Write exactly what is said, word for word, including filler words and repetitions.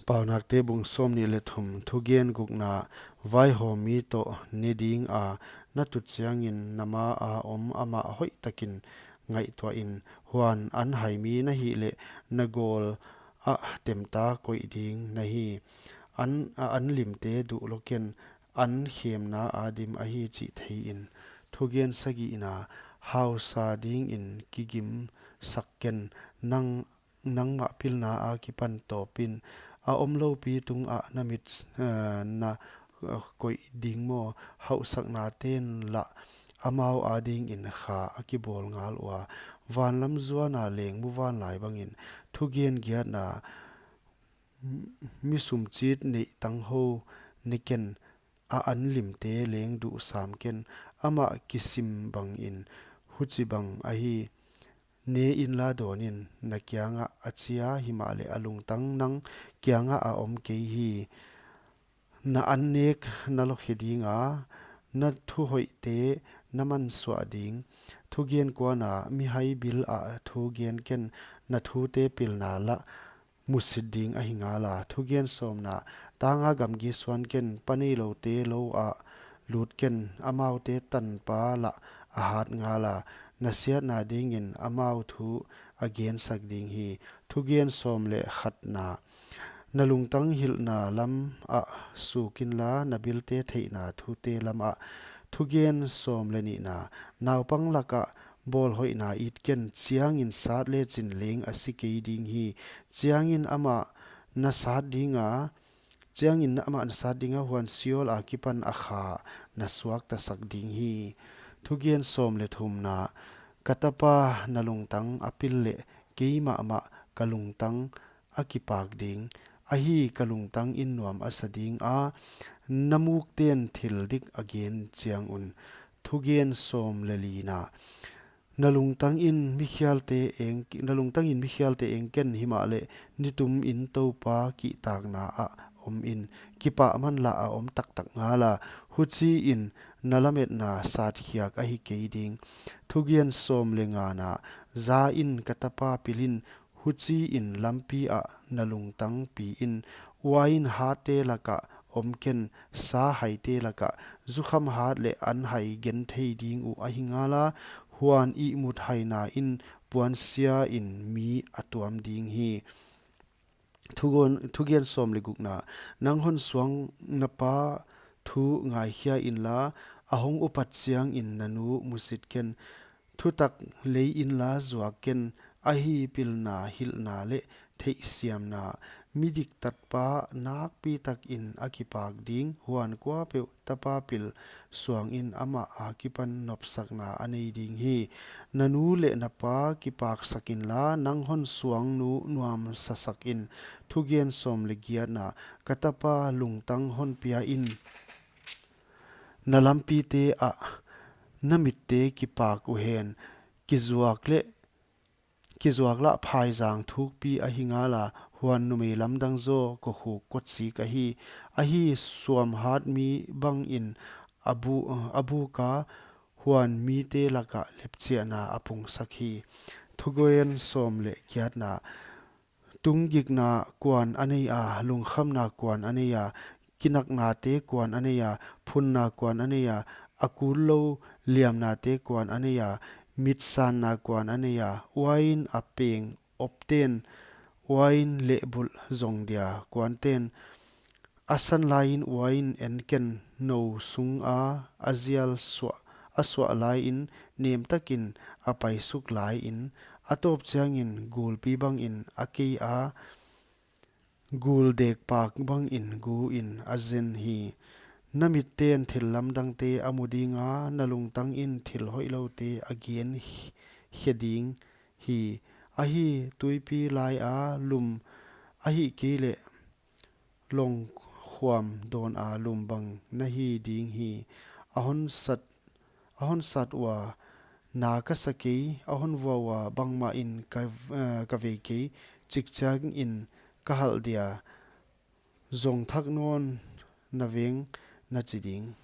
Paunakte bung sawmnih leh thum. Thugen gukna. Vaihawmmi toh ne ding a na tut chiangin na ma a om amah hoihtakin ngaihtuah in. Huan an haimi na hih leh na gawl ah temta koih ding na hi. An, a ann limte duh lou ken, an khemna a dim ahi chih thei in. Thugen sagihna. Hausa dingin kigim sak ken, nang nangmah pilna akipan tawpin. A omloupi tungah na mit, eh, na, eh, koih ding maw? Hauhsakna ten lah amau adingin kha a kibawl ngal ua. Vanlam zuana leng muvanlai bangin. Thugen giatna. M-, mi sumchit neih tanghou ne ken, a ann limte leng duhsam ken, amah kisim bangin huchibang ahi. Ne inla dawnin, na kiangah a chia, himahleh a lungtang nang kiangah a om kei hi. Na annek na lawkhe ding a, na thuhoihte na mansuah ding. Thugen kuana. Mihai bil ah thugen ken, na thute pilna lah musit ding ahi ngala. Thugen sawmna. Tanga gamgi suan ken, pa neiloute lou ah lut ken, amaute tanpa lah a hat ngala. Na siatna dingin amau thu a gensak ding hi. Thugen sawm leh khatna. Na lungtang hilhna lam ah suk inla, na bilte theihna thute lam ah. Thugen sawm leh nihna. Naupang lakah bawlhoihna it ken, chiangin sat lechin leng a si kei ding hi. Chiangin amah na sat ding a, chiangin amah na sat ding a, huan Seol akipan a kha na suaktasak ding hi. Thugen sawm leh thumna. Ka tapa na lungtang a pil leh, keimahmah ka lungtang a kipak ding. Ahi, ka lungtang in nuam a sa ding a, na mukten thil dik a gen chiang un. Thugen sawm leh lina. Na lungtang in mikhialte eng, na lungtang in mikhialte eng ken, himahleh nitumin Toupa kihtakna ah om in. Kipahman lah a om taktak ngala. Huchiin na lametna satkhiak ahi kei ding. Thugen sawm leh ngana. Za in, ka tapa pil in, huchiin lampi ah na lungtang pi in. Uain hatte lakah om ken, sa haite lakah. Zukham hat leh ann hai genthei ding uh ahi ngala, huan ihmut haina in puansia in mi a tuam ding hi. Thugon-, thugen sawm leh gukna. Nang hon suang na pa thu ngaikhia inla, a hong upat chiangin na nu musit ken. Thutak lei inla zuak ken, ahi, pilna hilhna leh theihsiamna. Mi diktatpa nakpitakin a kipak ding, huan kuapeuh tapa pil suangin amah akipan nopsakna a nei ding hi. Na nu leh na pa kipaksak inla, nang hon suangnu nuamsasak in. Thugen sawm leh giatna. Ka tapa, lungtang hon pia in, na lampite ah na mitte kipak uhen. Kizuak leh, kizuak lah phaizang thukpi ahi ngala, huan numei lamdang zaw kokhuk kotsik ahi. Ahi, suamhat mi bangin a bu-, a buka, huan mite lakah lepchiahna a pungsak hi. Thugen sawm leh giatna. Tunggikna kuan a nei a, lungkhamna kuan a nei a, kinaknate kuan a nei a, phunna kuan a nei a, a kul lou liamnate kuan a nei a, mitsanna kuan a nei a, uain a peng opten, uain lehbulh zong dia kuanten, a san laiin uain en ken, nou sunga a zial suah, a suah laiin, nemtakin a paisuk laiin, a tawp chiangin gulpi bangin a kei a, gul dekpak bangin gu in a zen hi. Na mitten thil lamdangte a mu ding a, na lungtang in thil hoihloute a gen hi-, hia ding hi. Ahi, tuipi laia lum, ahihkeileh lawngkhuam dawna lum bang na hi ding hi. A hon sat, a hon sat ua, na ka sa kei, a hon vua ua, bangmahin ka, eh, ka vei kei, chik chiangin ka halh dia, zong thak nawn na veng na chi ding.